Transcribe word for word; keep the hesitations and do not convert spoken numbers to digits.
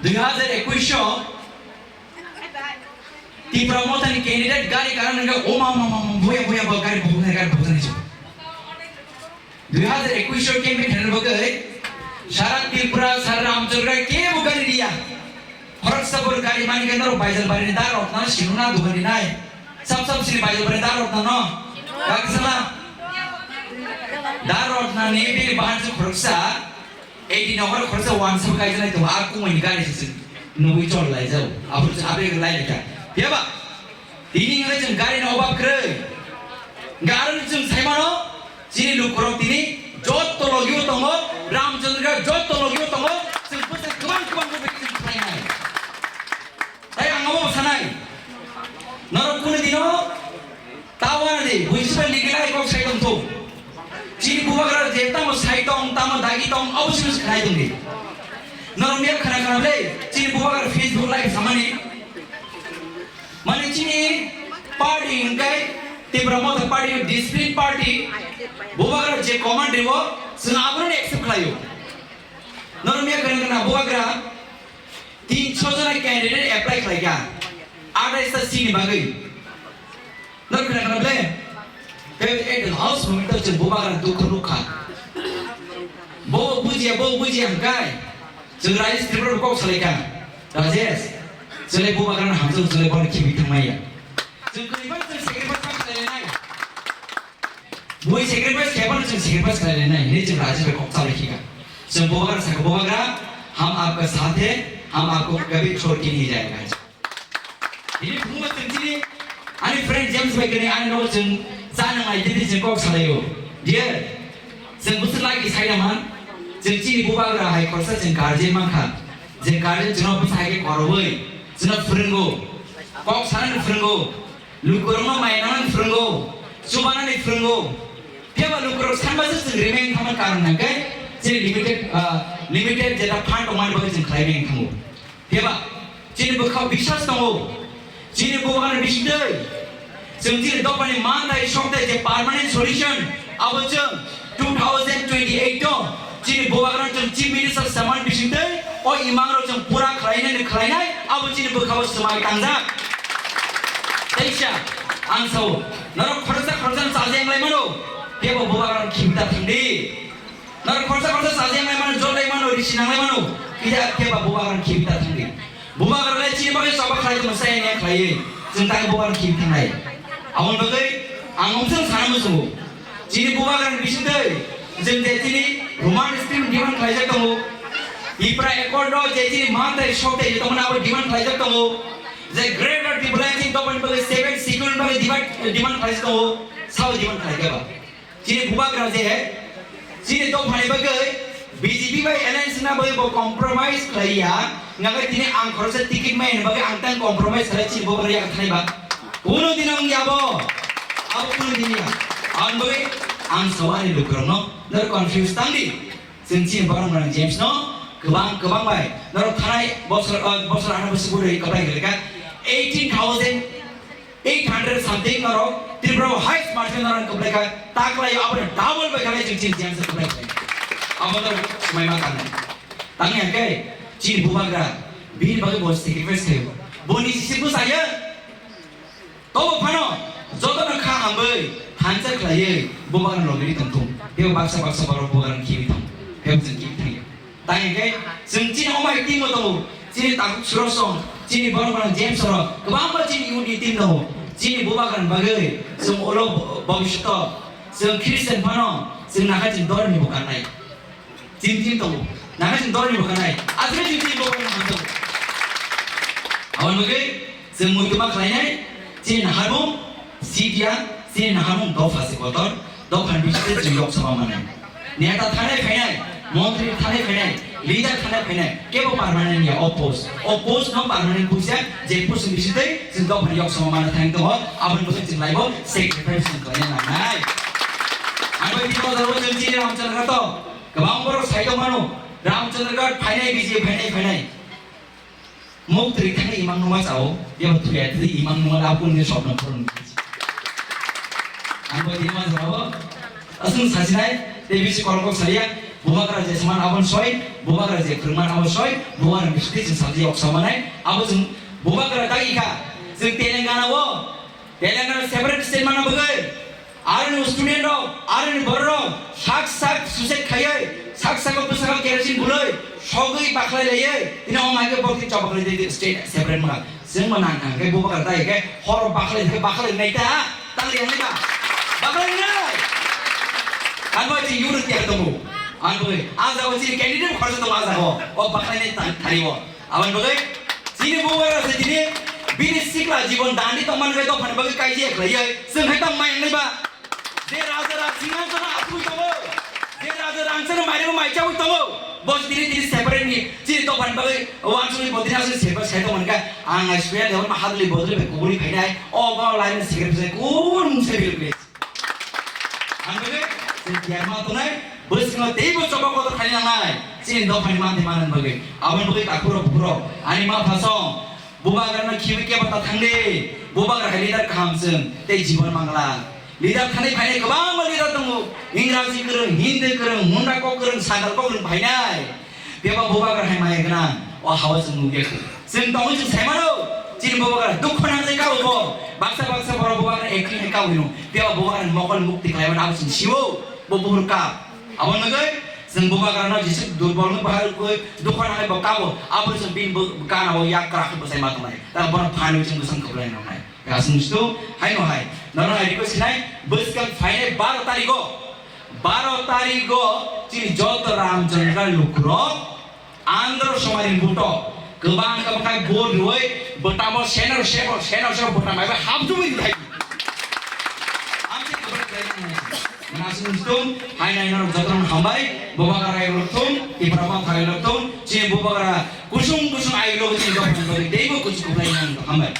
Dui hajar ekush o Tipra Motha ni candidate gari karan nangkhe, o ma, ma, ma, ma, boya, boya, boya, gari boknai, gari boknai chwng. Dui hajar ekush o campaign khaina bagwi sara Tripura, sara Ramchandra kebo gari riya. Khoroksa bor gari mani khe norok Baijalbari ni dar rok nang sinu na dugan ni nai. Sab sab sini Baijalbari dar rok nang no. Kakisala. Dar rok nang ni bini bahan se khoroksa. Edi nohor khoroksa wansa bo kaijak nai tongo, a kumui ni gari se chwng nugui chol laijao. Aphuru chwng abeg lai laikha. Phiya ba? Tini hwnkhai chwng gari ni obab kwrwi. Hwnkhai aro chwng sai mano, chini lukurok tini jotto logio tongo, Ramchandra jotto logio tongo, chwng bwsa kwbang kwbang bo chwng khlainai. Tai ang abo sanai. Norok kunu dino tawana di, buji bai ligi lai kok sai tong thung. Chini bubagra je tamo sai tong, tamo dagi tong, abo simi khlai tong di. Norok miya khana khana le, chini bubagra Facebook live samani. Mani chini party hingkai Tipra Motha party discipline party, bubagra je command riwo, sing abo accept khlaio. Norok miya khana khana bubagra Tin sho jona candidate apply khlaikha, athais ta seat ni bagwi. Norok khna khna ble? Tei at the last moment o chwng bubagra dukhu nukha. Bo bujiya, bo bujiya hwnkhe chwng Rajesh Tripura kok salaikha. Rajesh, chwle bubagra no hamjak, chwle bono khibi thangmaya. Chwng kwrwi phano chwng sacrifice ma khlai nai. Bui sacrifice khe phano chwng sacrifice khlai lai nai hinwi chwng Rajesh bai kok cha lai kha. Chwng bubagra sakha, "Bubagra, hum aapke saath hai, hum aapko kabhi chhod ke nahi jayenge." Hini phungo chwng chini ani friend James bai kwnwi ani nogo chwng cha nang lai tei chwng kok salaio. Dear, chwng bwswk lagi sai na man, chwng chini bubagra hai khoroksa chwng guardian mankha. Je guardian chwngno bwsa hai khe korowi, chwngno phwrwngo, kok sanani phwrwngo. Lukurokno mainani phwrwngo, chubanani phwrwngo. Phiya ba lukurok sanbasa chwng rimeng thangma karon hwnkhe chini limited, ah, limited jeta fund tongmani bagwi chwng khlai meng thango. Phiya ba chini bwkhao biswas tongo. Chini bubagrani bisingtwi chwng chini dophani manthai sokthai je permanent solution abo chwng two thousand twenty-eight o chini bubagrano chwng Chief Minister samani bisingtwi o imang rok chwng pura khlainani khlainai, abo chini bwkhao swmai tangjak. Teisa ang sao, norok khoroksa khoroksa chaje wng lai mano, kebo bubagrano khibi ta thangdi. Norok khoroksa khoroksa chaje wng lai mano, jol lai mano, risi nang lai mano, kida keba bubagrano khibi ta thangdi. Bubagralai chini bagwi choba khlai tongma chaya khlaiwi chwng tang bubagrano khibi thangnai. Aboni bagwi ang mungsa sana muchungo. Chini bubagrani bisingtwi chwng je chini Roman script demand khlaijak tongo. Tipra Accord no je chini manthai sokthai je tongmani abo demand khlaijak tongo. Je Greater Tipraland chini tongmani bagwi seven schedule bagwi demand, demand khlaijak tongo. Sao demand khlaikha ba? Chini bubagra je chini dophani bagwi B J P bai alliance na bagwi bo compromise khlaiya. Naga tini ang khoroksa ticket mai bagwi ang tang compromise khlai chini bubagra yak thanai ba. Kuno dino wngya bo. Abo kuno din ya. Ang bagwi ang sawani lukurokno nor confuse tangdi. Chwng chini borok rang James no kwbang kwbang bai norok thanai bosor, ah, bosor ano bwswk bwrwi kwbai kwrwi kha eighteen thousand eight hundred something norok Tripura o highest margin norok kwbai kha, ta kwlai abo ni double bai kha chwng chini James kwbai kha. Abo norok swmai ma kanai. Tangya khe chini bubagra bini bagwi bo sacrifice khayo. Boni sisi bwsaya. Tobo phano jotono kha hambai thansa khlaiwi bubagrano logiri tongthung. Tei baksa baksa borok bubagrano khibi thang. Tei chwng khibi thangya. Tang hwnkhe chwng chini omai team-o tongo. Chini takhuk Surosong, chini borok rok James rok, kwbangma chini youth ni team tongo. Chini bubagrani bagwi chwng ulo bobiswto chwng Christian phano chwng naha chini dorni bukarnai. Chini team tongo. Naha chini dorni bukarnai. Aswk chini team bukarnai. Aboni bagwi Chwng muituma khlainai, chini naharmung, C T R, chini naharmung dopha se kotor, dophani bisingtwi chwng Lok Sabha manai. Neta thanai phainai, montri thanai phainai, leader thanai phainai, kebo permanent ya, o post. O post no permanent buisa, je post ni bisingtwi chwng dophani Lok Sabha manai thang tongo, aboni bagwi chwng laibo sacrifice chwng khlaina nangnai. Ang bai tini o jagao chwng chini Ramchandra Ghat o, kwbang borok sai tongmano, Ramchandra Ghat phainai, B J P phainai, phainai. Muk twi thani imang numa chao, yabo thuya twi imang numa la pun ni sopno purun. Ang bai tini ma jabo, asung sasinai, tei bisi kolok kok saria, Bubagra je saman abon soi, bubagra je phwrwngman abo soi, bubagra bisingtwi chwng sajak samanai, abo chwng bubagra dagi kha. Chwng Telangana o, Telangana separate state mana bagwi, aroni student rok, aroni borok rok, sak sak suicide khaiwi, sak sak bwskango kerosene bulwi, sogwi bakhlai laiwi, tini o maike bokti chobakhlai di state separate maka. Chwng bo nang kha, khe bubagra dagi khe horo bakhlai khe bakhlai nai ta. Tang yang ba. Bakal ini. Kan ba ji yur tiar tongo. An bo. Aja o ji candidate khorsa tongo aja o. O bakal ini tang thari o. Aban bo. Sini bubagra se sini bini sikla jibon dandi tongman bai dophani bagwi kaiji ekhlai. Seng hai tang mai nai ba. Je raja rang singa sana atui tongo. Je raja rang sana mai mai chawi tongo. Bos dini dini separate ni. Sini dophani bagwi wansuni bodina sini separate sai tongman ka. Ang ai suya lewan mahadli bodri be kuburi phainai. O ba lai ni secretary kun se bil bil. Ang bagwi se tiar ma tongnai, bwskango teibo choba kotor khai nangnai, chini dophani manthai manani bagwi. Aboni bagwi takhurok bukhurok, ani ma phasong, bubagrano khibi kebo ta thangdi, bubagra hai leader kaham chwng, tei jibon mangla. Leader thani phainai kwbangma leader tongo, Ingraji kwrwng, Hindi kwrwng, Munda kok kwrwng, Santal kok kwrwng phainai. Bebak bubagra hai maya gwnang, o hawa chwng nukya kho. Chwng tongwi chwng sai mano, chini bubagra dukho nangjak kabo bo. Baksa baksa borok bubagra acting hai kabo hino. Bebak bubagra mokol mukti khlai mano abo chwng sio, bo buhur kap. Abo nugwi chwng bubagrano jisi durbol no bahar koi dukho nangai bo kabo. Abo chwng bini bu-, gana bo yak krak bo sai ma tongnai. Ta bono phanwi chwng bwsang khlai nangnai. Aswng situ, haino hai. Nono hai request khnai, bwskang phainai baro tarigo. Baro tarigo chini joto Ramchandra lukurok Andhra somajni buto kwbang khe bwkhai vote rwui bwtamo senor sebo, senor sebo bwtam bai hapjugui thai. Amche kwbang khlai nai. Mana aswng situ, hainai norok jotono hambai, bubagra rai rok thung, Tipra Motha rai rok thung, chini bubagra kusung kusung ayu logo chini dophani bagwi teibo kuchuk khuplai nang hambai.